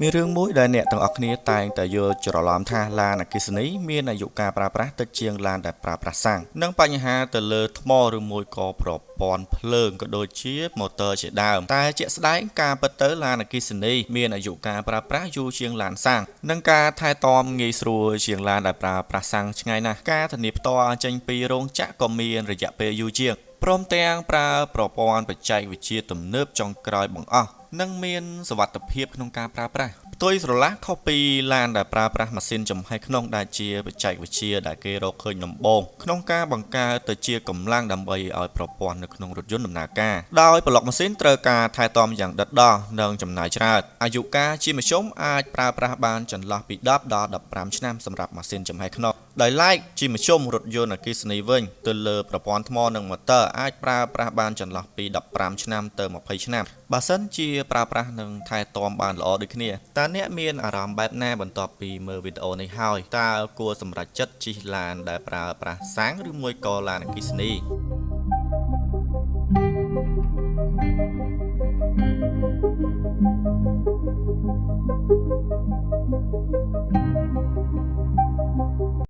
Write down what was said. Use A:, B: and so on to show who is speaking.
A: មានរឿងមួយដែលអ្នកទាំងអស់គ្នាតែងតែយល់ច្រឡំថាឡានអគ្គិសនីមានអាយុកាលប្រើប្រាស់តិចជាងឡានដែលប្រើប្រាស់សាំងនិងបញ្ហាទៅលើថ្មឬមួយក៏ប្រព័ន្ធភ្លើងក៏ដូចជាម៉ូទ័រជាដើមតែជាក់ស្ដែងការពិតទៅឡានអគ្គិសនីមានអាយុកាលប្រើប្រាស់យូរជាងឡានសាំងនិងការថែទាំងាយស្រួលជាងឡានដែលប្រើប្រាស់សាំងឆ្ងាយណាស់ការធានាផ្ទាល់ចេញពីរោងចក្រក៏មានរយៈពេលយូរជាងព្រមទាំងប្រើប្រព័ន្ធបច្ចេកវិទ្យាទំនើបចុងក្រោយបង្អស់និងមានសុវត្ថិភាពក្នុងការប្រើប្រាស់ផ្ទុយស្រឡះខុសពីឡានដែលប្រើប្រាស់ម៉ាស៊ីនចំហុយក្នុងដែលជាបច្ចេកវិទ្យាដែលគេរកឃើញដំបូងក្នុងការបង្កើតទៅជាកម្លាំងដើម្បីឲ្យប្រព័ន្ធនៅក្នុងរថយន្តដំណើរការដោយប្លុកម៉ាស៊ីនត្រូវការថែទាំយ៉ាងដិតដល់និងចំណាយច្រើនអាយុកាលជាមធ្យមអាចប្រើប្រាស់បានចន្លោះពី10ដល់15ឆ្នាំសម្រាប់ម៉ាស៊ីនចំហុយក្នុងដោយឡែកជាមធ្យមរថយន្តអគ្គិសនីវិញទៅលើប្រព័ន្ធថ្មនិងម៉ូទ័រអាចប្រើប្រាស់បានចន្លោះពី15ឆ្នាំទៅ20ឆ្នាំបើសិនជាប្រើប្រាស់និងថែទាំបានល្អដូចគ្នាតើអ្នកមានអារម្មណ៍បែបណាបន្ទាប់ពីមើលវីដេអូនេះហើយតើគួរសម្រេចចិត្តជិះឡានដែលប្រើប្រាស់សាំងឬមួយក៏ឡានអគ្គិសនី
B: Thank you.